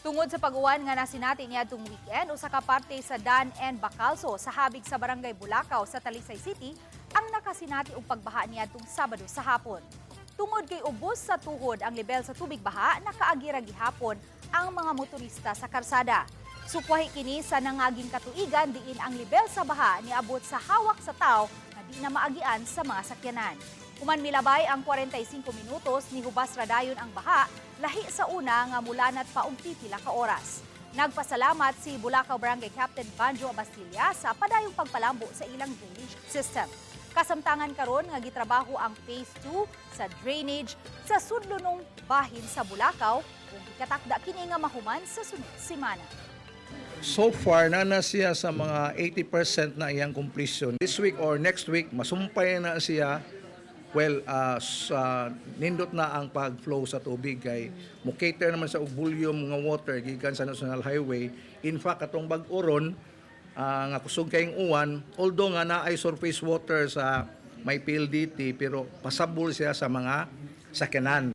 Tungod sa pag-uwan nga nasinati niadtong weekend, usa ka parte sa Dan and Bacalso sa habig sa Barangay Bulacau sa Talisay City ang nakasinati og pagbaha niadtong Sabado sa hapon. Tungod kay ubos sa tuhod ang lebel sa tubig baha, nakaagi ra gihapon ang mga motorista sa karsada. Sukwahi kini sa nangaging katuigan diin ang lebel sa baha niabot sa hawak sa tawo nga di na maagian sa mga sakyanan. Human milabay ang 45 minutos, nihubas ra dayon ang baha, lahi sa una nga mulanat pa og pipila ka oras. Nagpasalamat si Bulacau Barangay Captain Banjo Abastilla sa padayong pagpalambo sa ilang drainage system. Kasamtangan karon nga gitrabaho ang phase 2 sa drainage sa sudlonong bahin sa Bulacau ug gikatakda kini nga mahuman sa sunod semana. So far, na siya sa mga 80% na iyang completion. This week or next week, masumpay na siya. Well, sa nindot na ang pag-flow sa tubig kay mo cater naman sa og volume nga water gikan sa National Highway. In fact, katong bag-o ron nga kusog kayong uwan, although nga naay surface water sa may PLDT, pero pasabol siya sa mga sakyanan.